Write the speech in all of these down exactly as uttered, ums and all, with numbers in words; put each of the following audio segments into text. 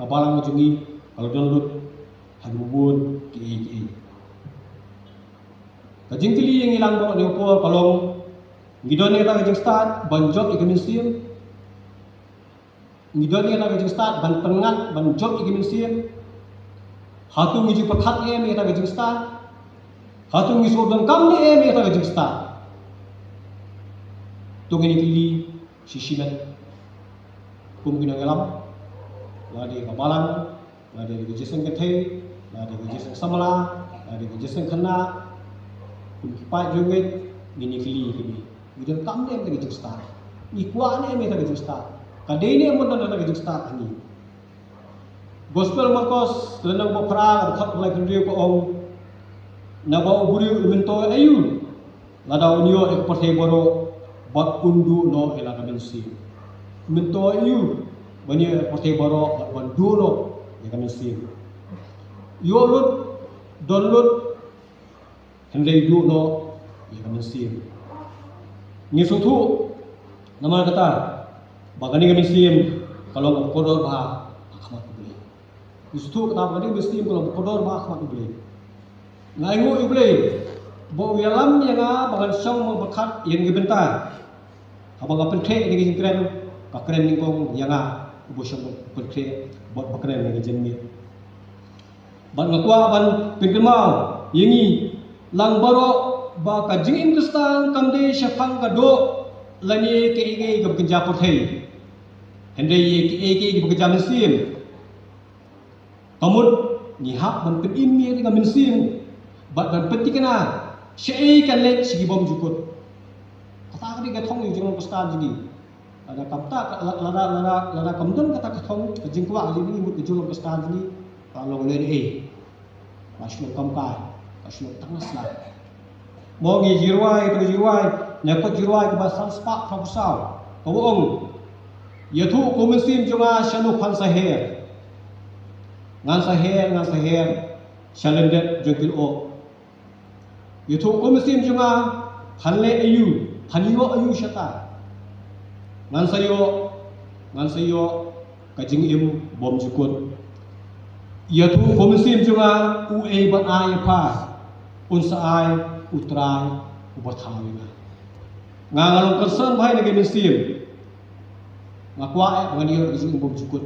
ka balang ka jong ngi ka la don lut ha ki bun ki ei ki ei. Ka jingkylli ïa ngi lang baroh ne por ka long, ngi don ïa kata ka jingstad ban jop ïa ka mynsiem? Ngi don ïa kata ka jingstad ban pynngat ban jop ïa ka mynsiem? Hato ngi ju pyrkhat em ïa kata ka jingstad? Hato ngi sngewdonkam ne em ïa kata ka jingstad? To ngin ïa kylli shi shi met kum ki nongïalam, lada ka balang, lada ka jingïaseng kynthei, lada ka jingïaseng samla, lada ka jingïaseng khynnah, kum ki paid jong ngi, ngin ïa kylli ïa kane. Ngi donkam ne em ïa kata ka jingstad? Ngi kwah ne em ïa kata ka jingstad? Ka dei ne em ban don kata ka jingstad ha ngi? Gospel Markos, ka lynnong ba phra, ka dkhot ba lai hynriew ka ong, naba u briew u myntoi aïu lada un ïoh ïa ka pyrthei baroh bad un duh noh ïa la ka mynsiem? U myntoi aïu ban ïoh ïa ka pyrthei baroh bad ban duh noh ïa ka mynsiem? Ïoh lut, don lut, hynrei duh noh ïa ka mynsiem. Ngi sngewthuh namar kata ba kane ka mynsiem ka long kaba kordor bha ha khmat U Blei. Ngi sngewthuh kata ba kane ka mynsiem ka long kaba kordor bha ha khmat U Blei. Nga ainguh ïa U Blei ba u ïalam ïa nga ba ngan shong ban pyrkhat ïa kane ka bynta. Haba nga pynkhreh ïa kane ka jingkren, ka kren nyngkong ïa nga uba shong ban pynkhreh bad ba kren ïa ka jingmih. Bad nga kwah ban pynkynmaw ïa ngi lang baroh ba ka jingim Khristan kam dei shaphang ka doh lane kaei kaei kaba kynja pyrthei, hynrei ïa kaei kaei kaba kynja mynsiem. Ka mut ngi hap ban pynim ïa ka mynsiem bad ban pynthikna shaei kan leit sha ki bymjukut. Kata ka dei ka thong ïa ka jinglong Khristan jong ngi. Lada kam ta, lada, lada, lada kam don kata ka thong, ka jingkwah jong ngi mut ka jinglong Khristan jong ngi, ka long lehnohei. Ka shlok kam kai, ka shlok tang na sla. Mo ngi Jirwai, to Jirwai, ne kot Jirwai kaba san spah phraphew saw, kaba ong, ïathuh ko mynsiem jong nga shano phan sa her. Ngan sa her, ngan sa her sha lyndet jong ki lyoh. Ïathuh ko mynsiem jong nga, phan leh aïu, phan ïoh aïu shata. Ngan sa ïoh, ngan sa ïoh ka jingim bymjukut. Ïathuh ko mynsiem jong nga, uei ban ai ïa pha, un sa ai U Trai uba thaw ïa nga. Nga nga long concern bha ïa kane ka mynsiem. Nga kwah eh ba ngan ïoh ka jingim bymjukut.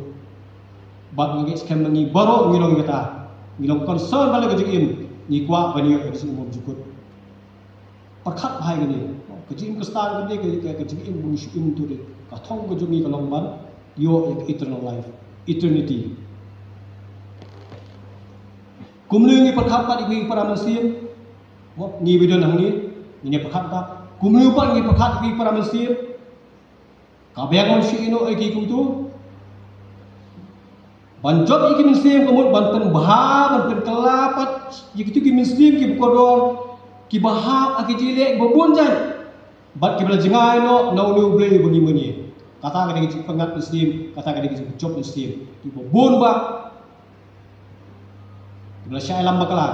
Bad nga ngeit skhem ba ngi baroh ngi long ïa kata. Ngi long concern bha ïa ka jingim. Ngi kwah ba ngi ïoh ka jingim bymjukut. Pyrkhat bha ïa kane. Ka jingim Khristan ka dei ka, ka, ka jingim ba ngi shu im tu dei. Ka thong ka jong ngi ka long ban ïoh ïa ka eternal life, eternity. Kumno ngi pyrkhat pat ïa ki para mynsiem? Mo, ngi ba don hangne, ngi pyrkhat pat. Kumno pat ngi pyrkhat ïa ki para mynsiem? Ka biang ban shu ïehnoh ïa ki kumto. Ban jop ïa ki mynsiem ka mut ban pynbha, ban pynkylla pat ïa kito ki mynsiem kiba kordor, kiba hap ha ki jingleh kiba bun jait. Bad kiba la jngai noh na une U Blei uba ngi mane. Kata ka dei ka jingpyngngad mynsiem, kata ka dei ka jingjop mynsiem. Kiba bun bah, kiba la shah ïalam bakla.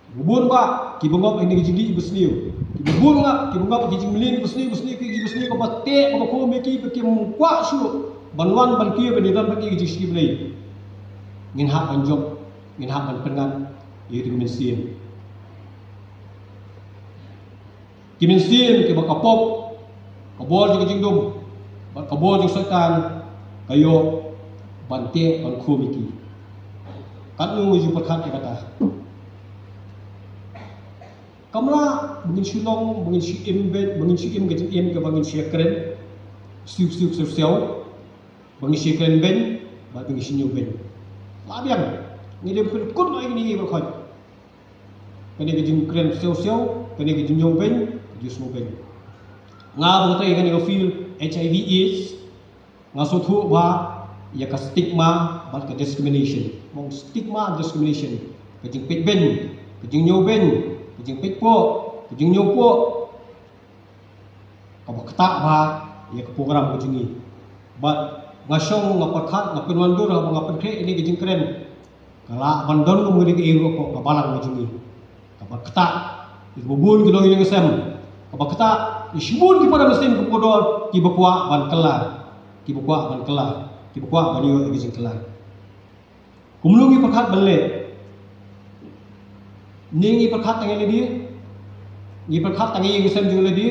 Kiba bun bah kiba ngop ha kine ki jingdih basniew. Kiba bun bah kiba ngop ha ki jingmlien basniew basniew, ki jingbasniew kaba teh kaba khum ïa ki ba kim kwah shuh ban wan ban kiew ban ïadon bad ki jingshakri Blei. Ngin hap ban jop, ngin hap ban pyngngad ïa ki mynsiem. Ki mynsiem kiba ka pop, ka bor jong ka jingdum bad ka bor jong Soitan ka ïoh ban teh ban khum ïa ki. Katno ngi ju pyrkhat ïa kata? Kam lah ba ngin shu long, ba ngin shu im beit, ba ngin shu im ka jingim kaba ngin shu ïakren siw siw siw siw, ba ngin shu ïakren beiñ bad ba ngin shu ñiew beiñ. Lah biang. Ngi dei ban pynkut noh ïa kine ki baroh khoit. Kane ka jingkren siaw siaw, kane ka jingñiew beiñ, ka jingsngew beiñ. Nga ba nga trei kane ka field HIV AIDS, nga sngewthuh bha ïa ka stigma bad ka discrimination. Mo, stigma, discrimination, ka jingpeit beiñ, ka jingñiew beiñ, ka jingpeit poh, ka jingñiew poh. Kaba ktah bha ïa ka program ka jong ngi. Bad nga shong, nga pyrkhat, nga pynwandur haba nga pynkhreh ïa kane ka jingkren. Ka lah ban don kum kane kaei ruh hapoh ka balang ka jong ngi. Kaba ktah ïa kiba bun ki nongïalam, kaba ktah ïa shibun ki para mynsiem kiba kordor, kiba kwah ban kylla, kiba kwah ban kylla. Kiba kwah ban ïoh ïa ka jingkylla. Kumno ngi pyrkhat ban leh? Ne ngi pyrkhat tang ïa lade? Ngi pyrkhat tang ïa ïing sem jong lade?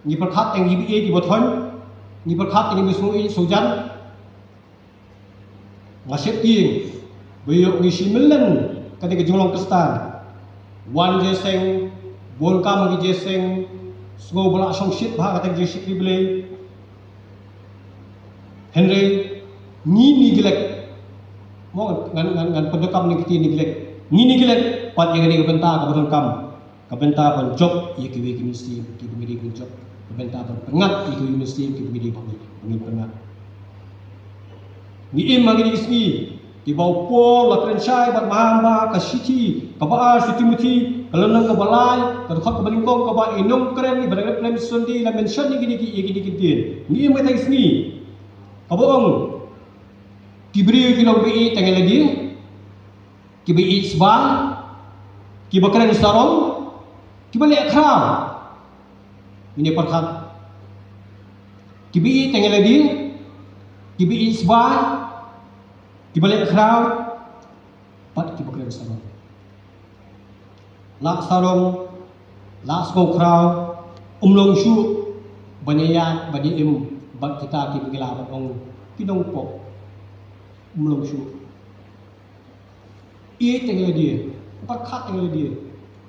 Ngi pyrkhat tang ïa kiba ïeit kiba thoiñ? Ngi pyrkhat tang ïa kiba sngew ïeit sngew jan? Nga sheptieng ba ïoh ngi shi million kane ka jinglong Khristan. Wan jingïaseng, bun kam ha ki jingïaseng, sngew ba la shongshit bha kata ka jingshakri Blei. Hynrei ngi neglect. Mo ngan ngan ngan pyndonkam ïa ka ktien neglect. Ngi neglect pat ïa kane ka bynta kaba donkam. Ka bynta ban jop ïa kiwei ki mynsiem kiba ngi dei ban jop. Ka bynta ban pynngat ïa kiwei ki mynsiem kiba ngi dei ban ngin pynngat. Ngi im ha kine ki sngi kiba u Paul u la kren shai bad maham ba ka shithi kaba ar sha u Timothi, ka lynnong kaba lai, ka dkhot kaba nyngkong, kaba i nongkren iba dang kren Sunday la mention ïa kine ki, ïa kine ki ktien. Ngi im ha kata ka sngi kaba ong ki briew ki long ba ïeit tang ïa lade, kiba ïeit sbai, kiba kren sarong, kiba leh khraw. Ngin ïa pyrkhat. Kiba ïeit tang ïa lade, kiba ïeit sbai, kiba leh khraw, bad kiba kren sarong. Lah sarong, lah sngew khraw, um long shuh ban ïaid, ban ïa im bad kita kiba ngi lah ban ong ki nongpop. Um long shuh. Ïeit tang ïa lade, pyrkhat tang ïa lade.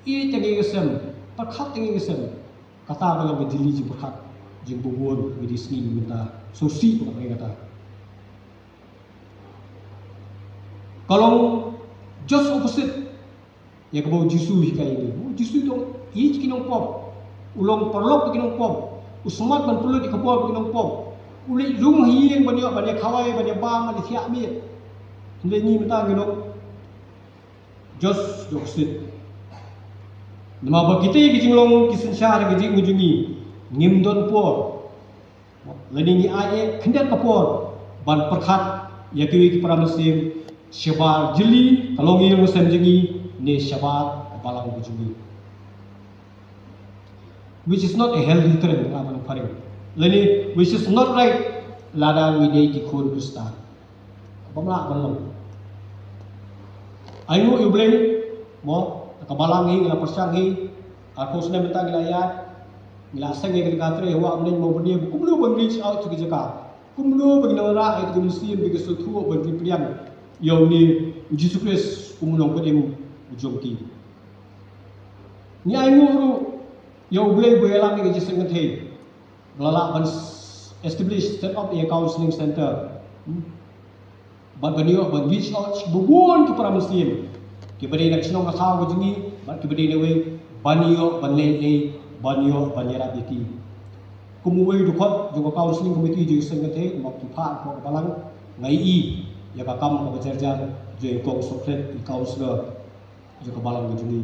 Ïeit tang ïa ka sem, pyrkhat tang ïa ka sem. Kata ka long ka jingli jingpyrkhat jingbubun ha kine ki sngi mynta. Sngewsih ba nga ong kata. Ka long just opposite ïa kaba u Jisu u hikai ïa ngi. U Jisu u ong ïeit ïa ki nongpop. U long paralok ïa ki nongpop. U smat ban pynlut ïa ka por ïa ki nongpop. U leit rung ha ïing ban ïoh ban ïa khawai, ban ïa bam, ban ïa thiah miet. Hynrei ngi mynta ngi long just the opposite. Namar ba kita ki jinglong ki synshar ka jingim jong ngi, ngim don por lane ngi ai eh khyndiat ka por ban pyrkhat ïa kiwei ki para mynsiem shabar jylli ka longïing longsem jong ngi ne shabar ka balang ka jong ngi. Which is not a healthy trend, nga ban phareng. Lane which is not right lada ngi dei ki khun Khristan. Bym lah ban long. Ai nguh ïa U Blei, mo, ka balang hi ngi la pyrshang hi, arphew snem mynta ngi la ïaid, ngi la seng ïa ka lynga trei, hawa mynnin mo bniah, kumno ban reach out to ki jaka, kumno ban nang rah ïa ki mynsiem ba ki sngewthuh ban ri pdiang ïa une u Jisu Khrist kum u nongpynim jong ki. Ngi ai nguh ruh ïa U Blei ba u ïalam ïa ka jingseng kynthei. Ba la lah ban s-, establish, set up ïa ka counseling center. Hmm. Bad ban ïoh ban reach out sha bun ki para mynsiem kiba dei na ka shnong ka thaw ka jong ngi, bad kiba dei na wei, ban ïoh ban leh ei, ban ïoh ban ïarap ïa ki. Kum uwei u dkhot jong ka counseling committee jong ka seng kynthei, kum ki phah ka balang, nga ïohi ïa ka kam kaba jar jar jong i Kong Soklet, i counselor jong ka balang ka jong ngi.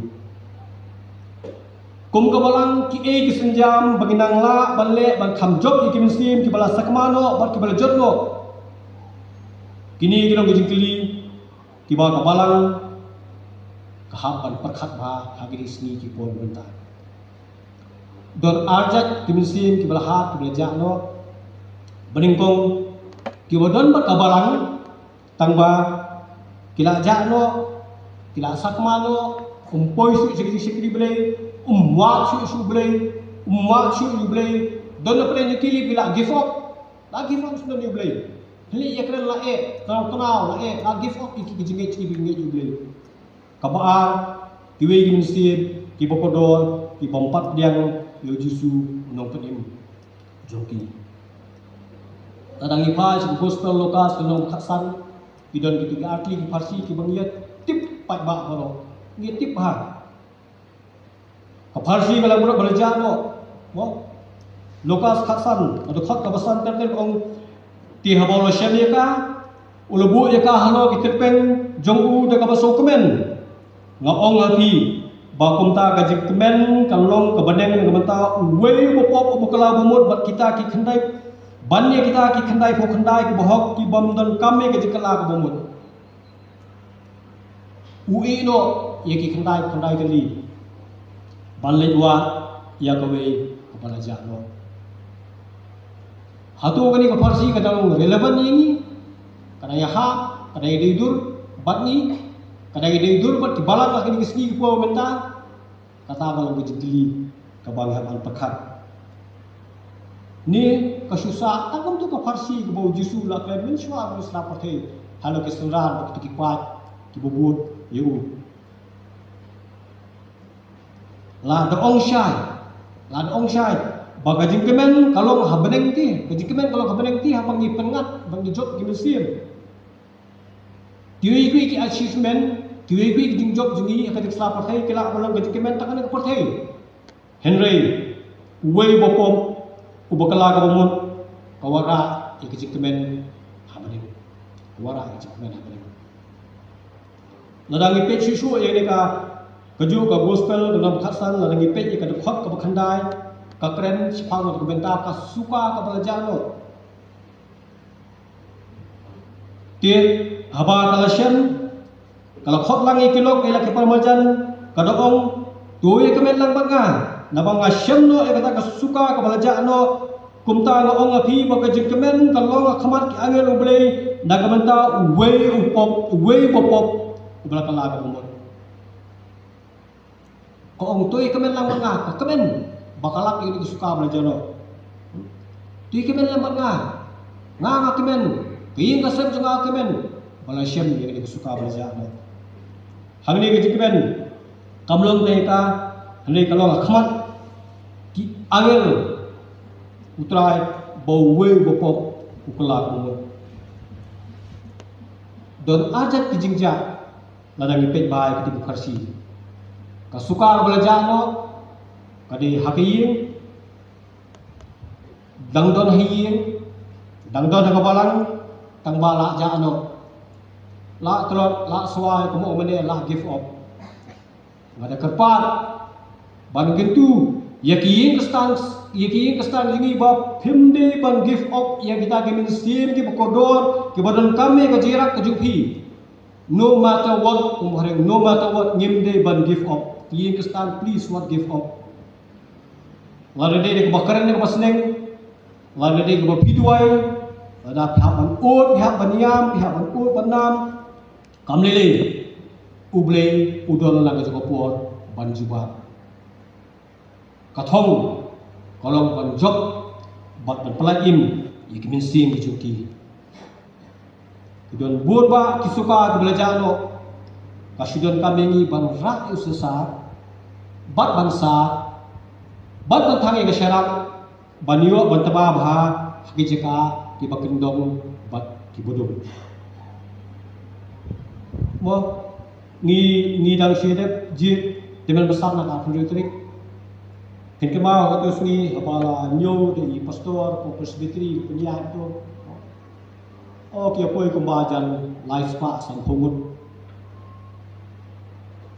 Kum ka balang, kiei ki sienjam ba ngi nang lah ban leh ban kham jop ïa ki mynsiem kiba la sakma noh bad kiba la jot noh? Kine ki long ki jingkylli kiba ka balang ka hap ban pyrkhat bha ha kine ki sngi ki por mynta. Don arjat ki mynsiem kiba la hap, kiba la jah noh. Ba nyngkong, kiba don bad ka balang, tang ba ki la jah noh, ki la sakma noh, um poi shuh sha ka jingshakri Blei, um wad shuh sha U Blei, um wad shuh ïa U Blei. Don na pdeng jong ki, ki la give up, la give up shuh ïa U Blei. Hynrei ïa kren la eh, tnaw tnaw la eh, la give up ïa ki, ki jingngeit, ki jingngeit ïa U Blei. Kaba ar, kiwei ki mynsiem kiba kordor, kibym pat pdiang ïa U Jisu u nongpynim jong ki. Lada ngi phai sha ka Gospel Lukas ka lynnong khatsan, ki don kitei ki artylli ki pharshi kiba ngi ïa tip paidbah baroh. Ngi ïa tip bha. Ka pharshi ka la mrad ba la jah noh. Mo? Lukas khatsan, ka dkhot kaba san ter ter ka ong, te haba u la shem ïa ka, u la buh ïa ka halor ki tyrpeng jong u da kaba sngewkmen. Nga ong ha phi ba kumta ka jingkmen kan long kaba bneng na ka bynta uwei uba pop, uba kylla bamut bad kita ki khyndai, ban ïa kita ki khyndai phew khyndai kiba hok, kibym don kam ïa ka jingkylla kaba mut. U ïeh noh ïa ki khyndai khyndai tylli ban leit wad ïa kawei kaba la jah noh. Hato kane ka pharshi ka dang relevant ïa ngi? Ka dang ïahap, ka dang ïadei dur bad ngi, ka dang ïadei dur bad ki balang ha kine ki sngi ki por mynta. Kata ka long ka jingkylli kaba ngi hap ban pyrkhat. Ne ka shu sah tang kumtu ka pharshi kaba u Jisu u la kren mynshuwa ba u sla pyrthei halor ki synran bad ki paid kiba bud ïa u. La da ong shai, la da ong shai ba ka jingkmen ka long ha bneng te, ka jingkmen ka long ha bneng te haba ngi pynngat ba ngi jop ki mynsiem. Kiwei kiwei ki achievement, kiwei kiwei ki jingjop jong ngi ha ka jingsla pyrthei ki lah ban long ka jingkmen tang ha ka pyrthei. Hynrei uwei uba pop, uba kylla kaba mut, ka wanrah ïa ka jingkmen ha bneng. Ka wanrah ïa ka jingkmen ha bneng. Lada ngi peit shuh shuh ïa kane ka kajuh ka gospel ka lynnong ba khatsan, lada ngi peit ïa ka dkhot kaba khyndai, ka kren shaphang ka bynta ka suka kaba la jah noh. Te haba ka la shem, ka la khot lang ïa ki lok ïa la ki para marjan, ka da ong, to ïa kmen lang bad nga, naba nga shem noh ïa kata ka suka kaba la jah noh. Kumta nga ong ïa phi ba ka jingkmen ka long ha khmat ki angel U Blei na ka bynta uwei u pop, uwei uba pop uba la kylla kaba mut. Ka ong, to ïa kmen lang bad nga, ka kmen ba ka lap ïa kane ka suka ba la jah noh. To ïa kmen lang bad nga, nga nga kmen, ka ïing ka sem jong nga ka kmen ba la shem ïa kane ka suka ba la jah noh. Hangne ka jingkmen kam long tang ïa ka, hangne ka long ha khmat ki angel U Trai ba uwei uba pop u kylla kaba mut. Don ar jait ki jingjia lada ngi peit bha ïa kata ka pharshi. Ka suka kaba la jah noh ka dei ha ka ïing, dang don ha ïing, dang don ha ka balang, tang ba la jah noh, la tlot, la swai, kumno mane, la give up. Nga da kyrpad ban kyntu ïa ki ïing ki stan, ïa ki ïing ki stan jong ngi ba phim dei ban give up ïa kita ki mynsiem kiba kordor kiba donkam ïa ka jingïarap ka jong phi. No matter what, um, hynrei no matter what, ngim dei ban give up. Ki ïing ki stan, please, what, give up. Lada dei kaba kren kaba sneng, lada dei kaba phi duwai, lada phi hap ban ud, phi hap ban ïam, phi hap ban ud ban nam, kam lei lei, U Blei u don la ka jong ka por ban jubab. Ka thong ka long ban jop bad ban pyllait im ïa ki mynsiem ki jong ki. Ki don bun bah ki suka kiba la jah noh. Ka shu donkam ïa ngi ban rah ïa u synsar bad ban sah bad ban thang ïa ka sharak ban ïoh ban tba bha ha ki jaka kiba kyndong bad kiba dum. Mo, ngi, ngi dang shu dep jied tymmen basan na ka arphew hynriew tarik. Phin kynmaw ha kato ka sngi haba la ñiew da i pastor ko presbytery pynïaid to. O, ki ïa poi kumba jan lai spah sanphew ngut.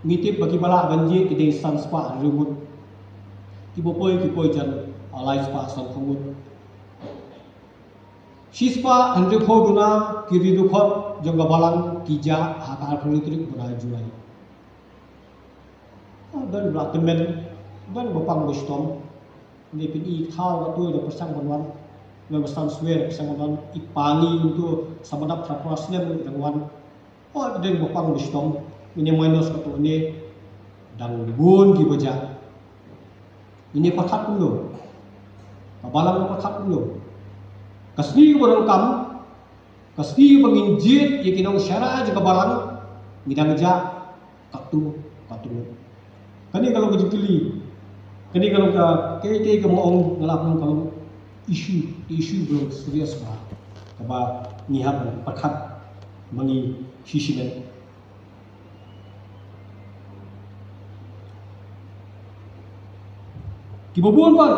Ngi tip ba kiba lah ban jied ki dei san spah hynriew ngut. Kiba poi ki poi jan, a, lai spah sanphew ngut. Shi spah hynriewphew duna ki riewdkhot jong ka balang ki jah ha ka arphew hynriew tarik bnai July. Ah, don ba la tymmen, don ba pang ba shitom. Ngi pyn-i thaw ka tu da pyrshang ban wan. Ngi ba san swer pyrshang ban wan. I pa ngi tu sa ba dap sa pra snem dang wan. Oh, dang ba pang ba shitom. Ngi ne minus ka tu ne. Dang bun ki ba jah. Ngi ne pyrkhat kumno. Ka balang pyrkhat kumno. Ka sngi ba donkam. Ka sngi ba ngin jied ïa ki nongshara jong ka balang, ngi dang jah katto katto. Kane ka long ka jingkylli. Kane ka long ka, kaei kaei kaba nga ong nga la pynlong ka long issue, issue ba long serious bha. Kaba ngi hap ban pyrkhat ma ngi shisien. Kiba bun pat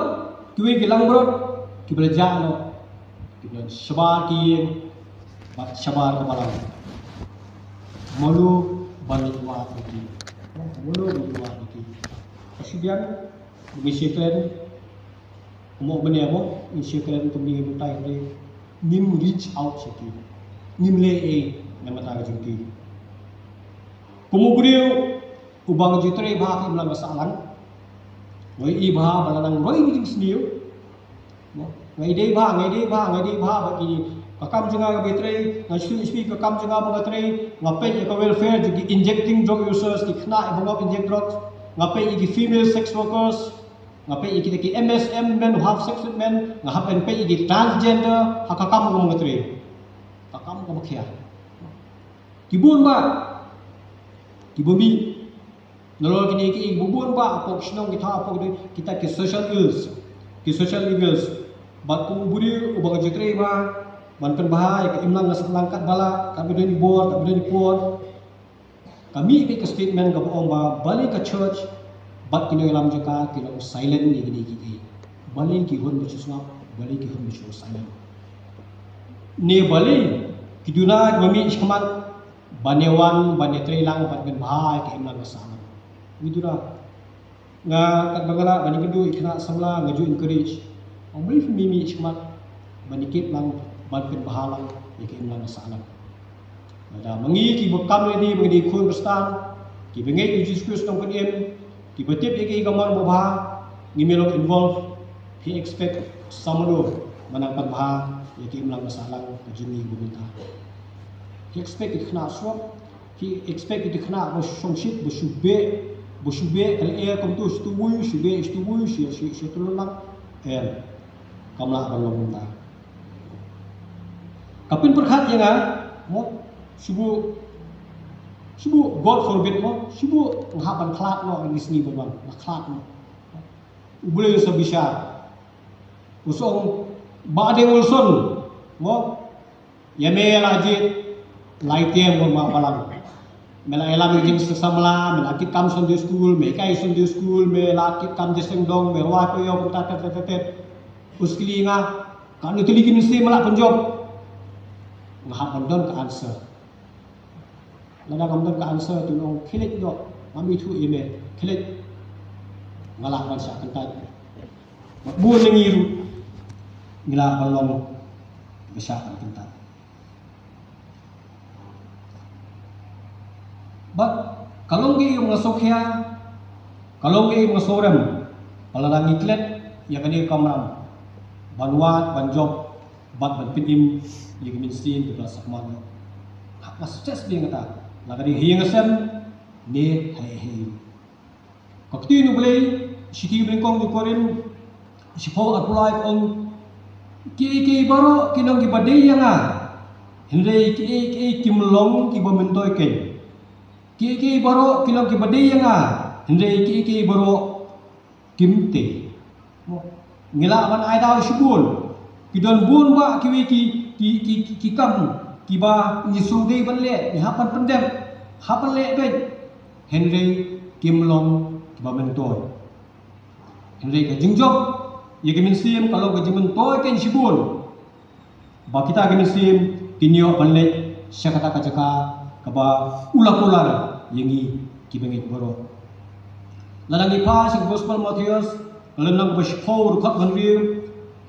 kiwei ki langbrot kiba la jah noh, kiba la shabar ki ïing bad shabar ka balang. Mano ban leit wad ïa ki? Mano ban leit wad ïa ki? Ka shu biang ba ngi shakren. Kumno mynne mo, ngi shakren kumne, ngi butai kumne, ngim reach out sha ki. Ngim leh ei na ka bynta ka jong ki. Kum u briew uba nga ju trei bha ha imlang ka sahlang, nga ïohi bha ba la nang roi ki jingsniew. Mo, nga ïadei bha, nga ïadei bha, nga ïadei bha bad ki, Ka kam jong nga kaba trei, nga shu shu ka kam jong nga ba nga trei, nga peit ïa ka welfare jong ki injecting drug users, ki khynnah ba ngop inject drugs, nga peit ïa ki female sex workers, nga peit ïa kita ki M S M, men who have sex with men, nga hap ban peit ïa ki transgender, ha ka kam kaba nga trei. Ka kam kaba khia. Ki bun ba, ki bun bi, nalor kine ki bun ba, hapoh shnong kita, hapoh kita ki social ills, ki social evils. Bad u buri uba nga ju trei ba, ban pynbha ïa ka imlang ka sahlang katba lah, katba don i bor, katba don i por. Ka mih beit ka statement kaba ong ba balei ka church bad ki nongïalam jong ka ki long silent ïa kine kiei. Balei ki hun ba shu sngap, balei ki hun ba shu long silent. Ne balei ki duna kiba mih shakhmat ban ïa wan, ban ïa trei lang, ban pynbha ïa ka imlang ka sahlang. Ngi duna. Nga katba nga lah ban ïakynduh ïa ki khynnah samla nga ju encourage. Ong balei phim mih shakhmat ban ïa kit lang, ban pynbha lang ïa ka imlang ka sahlang. Lada ma ngi kiba kam lynti ba ngi dei khun Khristan, kiba ngeit ïa u Jisu Khrist Nongpynim, kiba tip ïa ka kamon babha, ngim ïa long involve, phi expect samano ban nang pynbha ïa ka imlang ka sahlang ka jong ngi ba mynta? Phi expect ki khynnah shuh, ki expect ki khynnah ba shongshit, ba shu beh, ba shu beh, ka lyer kumtu, shu tuwui, shu beh, shu tuwui, shu, shu, shu tulun lang. Em, kam lah ban long kumta. Ka pynpyrkhat ïa nga, mo, shu bu, shu bu, God forbid, mo, shu bu nga hap ban khlad noh, ngi sngi ban wan, nga khlad noh. U Blei u sa bishar. U sa ong, Bah Deng Wilson, mo, ïa me la jied lai tem mo ma balang. Me la ïalam ïa jingïaseng samla, me la kit kam Sunday school, me kai Sunday school, me la kit kam jingïaseng dong, me rwai payo kumta tet tet tet tet. U sa kylli nga, katno tylli ki mynsiem me la pynjop? Nga hap ban don ka answer. Lada ngam don ka answer te u ong khie leit noh, ngam ithuh ïa me, khie leit. Nga lah ban shah kyntait. Bad bun na ngi ruh ngi lah ban long kiba shah ban kyntait. Bad ka long kaei ba nga sngewkhia, ka long kaei ba nga sngewrem, ba lada ngi klet ïa kane ka kamram ban wad, ban jop, bad ban pynim ïa ka mynsiem kaba la sakma noh. Nga stress biang kata, la ka dei ha ïing ha sem ne ha, ha, ha. Ka ktien U Blei, shithi ba nyngkong jong u Korinth, shiphew arphew lai ka ong, kiei kiei baroh ki long kiba dei ïa nga, hynrei kiei kiei kim long kiba myntoi keiñ. Kiei kiei baroh ki long kiba dei ïa nga, hynrei kiei kiei baroh kim tei. Ngi lah ban ai daw shibun. Ki don bun bah kiwei ki, ki, ki, ki, ki kam kiba ngi sngewdei ban leh, ngi hap ban pyndep, hap ban leh beit. Hynrei kim long kiba myntoi. Hynrei ka jingjop ïa ka mynsiem ka long ka jingmyntoi keiñ shibun. Ba kita ki mynsiem kin ïoh ban leit sha kata ka jaka kaba u la kular ïa ngi kiba ngeit baroh. Lada ngi phai sha ka Gospel Mathaios, ka lynnong kaba shiphew, dkhot ba hynriew,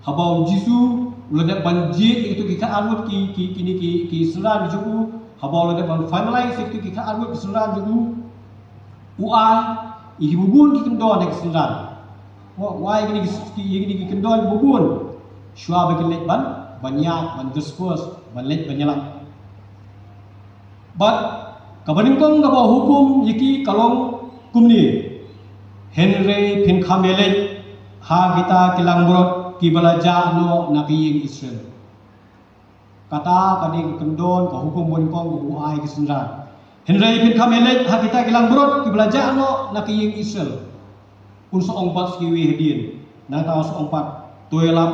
haba u Jisu u la dep ban jied ïa kito ki khatar ngut ki, ki, kine ki, ki synran jong u, haba u la dep ban finalize ïa kito ki khatar ngut ki synran jong u, u ai ïa kiba bun ki kyndon ha ki synran. Mo, u ai ïa kine ki, ki, ïa kine ki kyndon kiba bun. Shuwa ba kin leit ban, ban ïaid, ban disperse, ban leit ban ïalam. Bad kaba nyngkong kaba hukum ïa ki ka long kumne. Hynrei phin kham ïaleit ha kita ki langbrot kiba la jah noh na ka ïing Israel. Kata ka dei ka kyndon ka hukum ba nyngkong kaba u ai ki synran. Hynrei phin kham ïaleit ha kita ki langbrot kiba la jah noh na ka ïing Israel. Un sa ong pat sa kiwei hadien. Nangta un sa ong pat, to ïalap,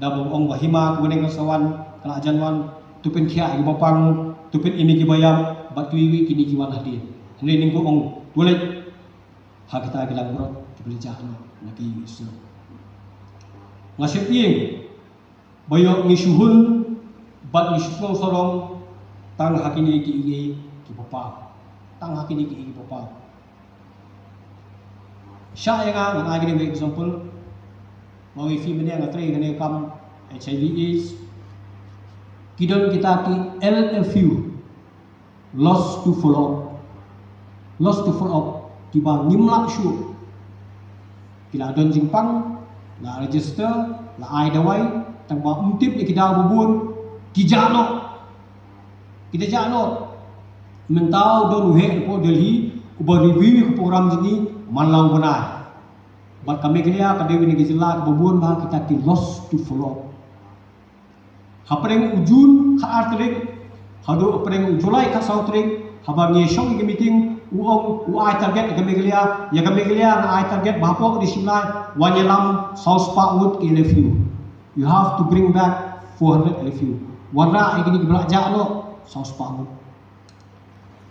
da ba ong ba hima ka bneng kan sa wan, ka la jan wan, to pynkhiah ïa kiba pang, to pynim ïa kiba ïap, bad kiwei kiwei kine ki wan hadien. Hynrei nyngkong ong, to leit ha kita ki langbrot kiba la jah noh na ka ïing Israel. Nga sheptieng ba ïoh ngi shu hun bad ngi shu sngew sarong tang ha kine kiei kiei kiba paw. Tang ha kine kiei kiei kiba paw. Shah ïa nga, ngan ai kane ka example. Nga ong ïa phi mynne nga trei kane ka kam H I V AIDS. Ki don kita ki L F U, lost to follow up. Lost to follow up, kiba ngim lap shuh. Ki la don jingpang, la register, la ai dawai, tangba ym tip ïa ki daw ba bun. Ki jah noh. Ki da jah noh. Mynta u don u heh hapoh Delhi uba review ïa ka program jong ngi man la u bnai. Bad ka Meghalaya ka dei kawei na ki jylla kaba bun ba kita ki lost to follow. Hapdeng u June khatar tarik haduh hapdeng u July khatsaw tarik, haba ngi shong ïa ka meeting, u ong u ai target ïa ka Meghalaya, ïa ka Meghalaya nga ai target ba hapoh ka District lai wan ïalam saw spah ngut ki L F U. You have to bring back four hundred L F U. Wanrah ïa kine kiba la jah noh saw spah ngut.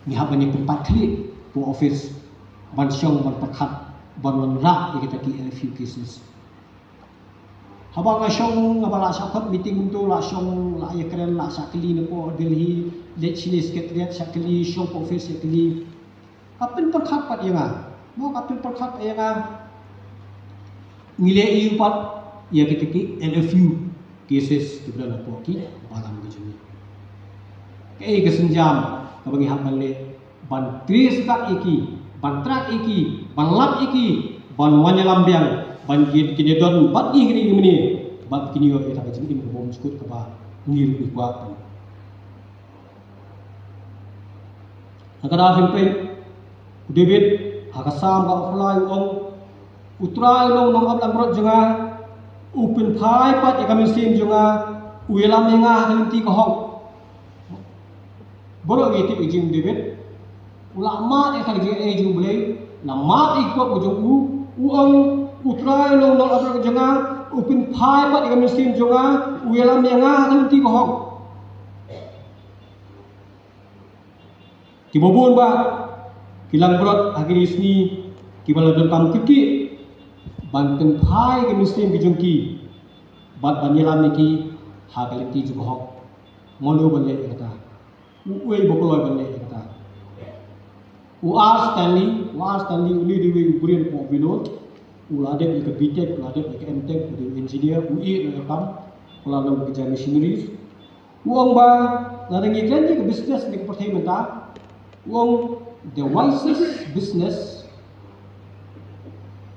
Ngi hap ban ïa pynpait khlieh ha office ban shong ban pyrkhat ban wanrah ïa kita ki L F U cases. Haba nga shong, haba la shah khot meeting mynta, la shong, la ïakren, la shah kylli napoh Delhi, leit shane Secretariat shah kylli, shong office shah kylli. Ka pynpyrkhat pat ïa nga. Mo, ka pynpyrkhat pat ïa nga. Ngi leh ïa u pat ïa kita ki L F U cases kiba don hapoh ki balang ka jong ngi. Kaei ka sienjam kaba ngi hap ban leh, ban trace back ïa ki, ban track ïa ki, ban lap ïa ki, ban wan ïalam biang, ban kin, kin ïadon bad ngi kine ki mane, bad kin ïoh ïa ka jingim kaba bymjukut kaba ngi ruh ngi kwah. Ha ka daw hynrei, u David ha ka Salm ka arphew lai u ong, U Trai u long nongap langbrot jong nga, u pynphai pat ïa ka mynsiem jong nga, u ïalam ïa nga ha ka lynti ka hok. Baroh ngi tip ïa ka jong u David, u la mad ïa ka jingaiei jong u Blei, la mad ïa ka pop ka jong u, u ong, U Trai u long nongap langbrot jong nga, u pynphai pat ïa ka mynsiem jong nga, u ïalam ïa nga ha ka lynti ka hok. Kiba bun ba ki langbrot ha kine ki sngi kiba la donkam kyrkieh ban pynphai ïa ka mynsiem ka jong ki bad ban ïalam ïa ki ha ka lynti jong ka hok. Mano ban leh ïa kata? Uei ba kloi ban leh ïa kata? U R Stanley, u R Stanley, une u dei uwei u briew hapoh Vellore. U la dep ïa ka B Tech, u la dep ïa ka M Tech, u dei u engineer, u ïeh na ka kam, u la long ka jong missionaries. U ong ba lada ngi kren ïa ka business ha ka pyrthei mynta, u ong the wisest business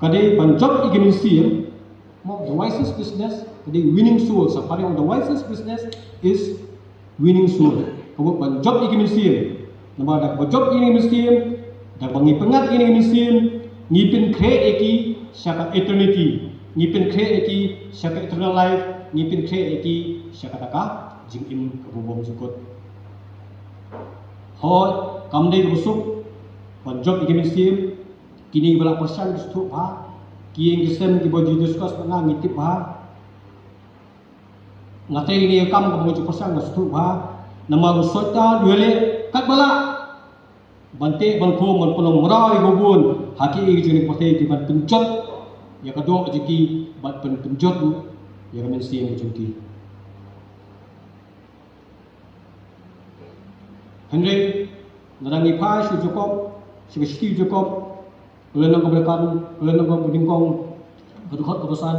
ka dei ban jop ïa ka mynsiem. Mo, the wisest business ka dei winning souls. Sa pare ong the wisest business is winning soul. Ka mut ban jop ïa ka mynsiem. Namar da kaba jop ïa ka mynsiem, da kaba ngi pyngngad ïa ka mynsiem, ngi pynkhreh ïa ki sha ka eternity, ngi pynkhreh ïa ki sha ka eternal life, ngi pynkhreh ïa ki sha kata ka jingim kaba bymjukut. Hooid, kam dei kaba suk ban jop ïa ka mynsiem. Kine kiba la pyrshang ki sngewthuh bha, ki ïing ki sem kiba ju discuss bad nga ngi tip bha. Nga tei ïa kane ka kam kaba nga ju pyrshang nga sngewthuh bha. Namar u Soitan u ïaleh katba lah ban teh ban khum ban pynlong mraw ïa kiba bun ha kiei kiei jong kane ka pyrthei, ki ban pynjot ïa ka doh jong ki bad pyn, pynjot ïa ka mynsiem jong ki. Hynrei lada ngi phai sha u Jakob, sha ka shithi u Jakob, ka lynnong kaba dkhot, ka lynnong kaba nyngkong, ka dkhot kaba san,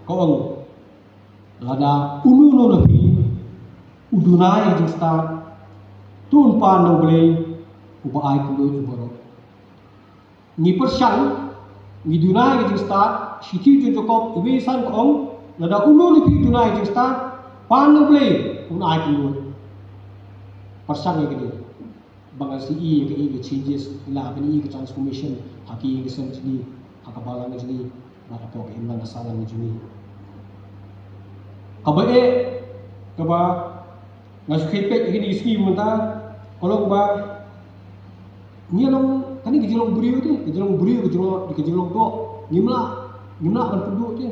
ka ong, lada uno uno na phi u duna ïa ka jingstad, to un pan na U Blei uba ai kylluid ïa baroh. Ngi pyrshang, ngi duna ïa ka jingstad, shithi jong u Jakob, iwei san ka ong, lada uno na phi u duna ïa ka jingstad, pan na U Blei un ai kylluid. Pyrshang ïa kane. Ba ngan sa ïohi ïa ka, ïa ka changes, la ban ïohi ïa ka transformation ha ki ïing ki sem jong ngi, ha ka balang jong ngi, bad hapoh ka imlang ka sahlang jong ngi. Kaba eh, kaba nga shu kheiñ peit ïa kine ki sngi mynta, ka long ba ngi long, kane ka jinglong briew te, ka jinglong briew, ka jinglong, ka jinglong doh, ngim lah, ngim lah ban pynduh te.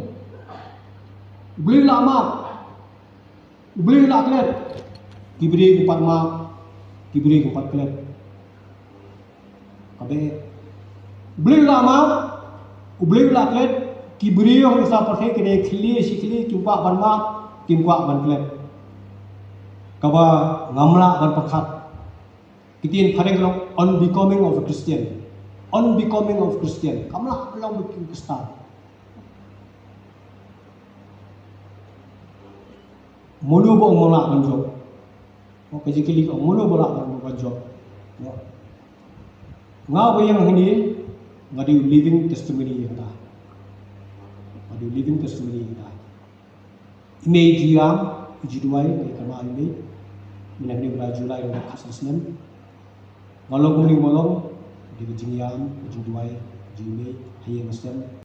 U Blei u la map, U Blei u la klet. Ki briew kim pat map, ki briew kim pat klet. Kaba eh, U Blei u la map, U Blei u la klet, ki briew ha kane ka pyrthei ki dei khlieh shi khlieh, kim kwah ban map, kim kwah ban klet. Kaba ngam lah ban pyrkhat. Ki ktien phareng ka long unbecoming of a Christian. Unbecoming of Christian. Kam lah ban long u Khristan. Mano ba ong mano lah ban jop? Ka jingkylli ka ong mano ba lah ban, ban jop? Nga ba ïeng hangne, nga dei u living testimony ïa kata. Nga dei u living testimony ïa kata. I mei i jia, Ka jingduwai ka ïa ka ma ïa u mei mynne ka dei u bnai July, ka dei ka khatsan snem. Nga long kumne kumba long, dei ka jingïam, ka jingduwai, jingmei ha ïing ha sem.